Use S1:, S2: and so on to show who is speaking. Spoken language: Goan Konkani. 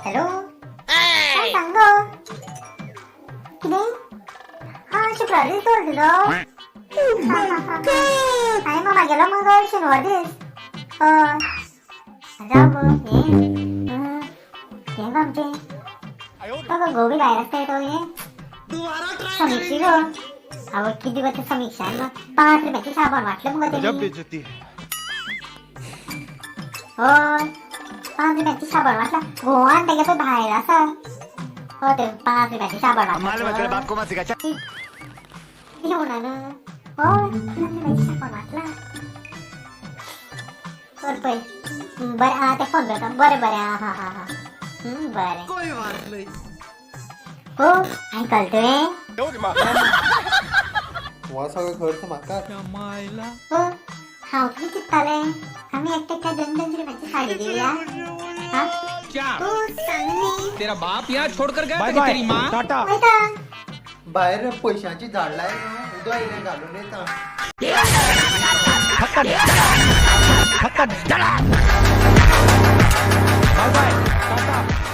S1: हॅलो, आं सांग गो, कितें? आं, शुक्रार दीस दवर दिलो. हांवें मामा गेलो मगो शेनवार दीस. हय, जावं गो. हें हें गो आमचें तो गो, घोव बी भायर आसता तो. हें समीक्षी गो. आवय, कितें गो तें समिक्षान 5 रुपयाचें साबण वांटलें मुगो
S2: गजब
S1: तेणी.
S2: बेइज्जती है.
S1: हय, 5 रुपयाचें साबण वांटलां. घोवान तेगे पळय भायर आसा. हय, ते 5 रुपयाचें साबण वांटलां.
S2: बाप को मत सिखा.
S1: कितें म्हणून? हय, 5 रुपयाचें साबण वांटलां. कर पळय. बरें, आं, तें फोन करता. बरें बरें, आं हां हां हां, बरें.
S3: कोई बात नहीं.
S1: हो, आयकलें तुवें?
S4: हो सगळो खर्च म्हाका.
S1: हो, हांव कितें चिंत्तालें, आमी एकटे एकट्या 2-2 रुपयाची साडी घेवया आं.
S5: क्या?
S1: तूं सांग न्ही.
S5: तेरा बाप यहाँ छोड़कर गया
S2: बाय
S5: था कि
S2: बाय
S5: तेरी माँ?
S2: टाटा.
S1: वयता.
S4: भायर पयशांची झाड लाय न्हू, उदक इल्लें घालून येता.
S2: खत्म, खत्म. Bye bye, tata.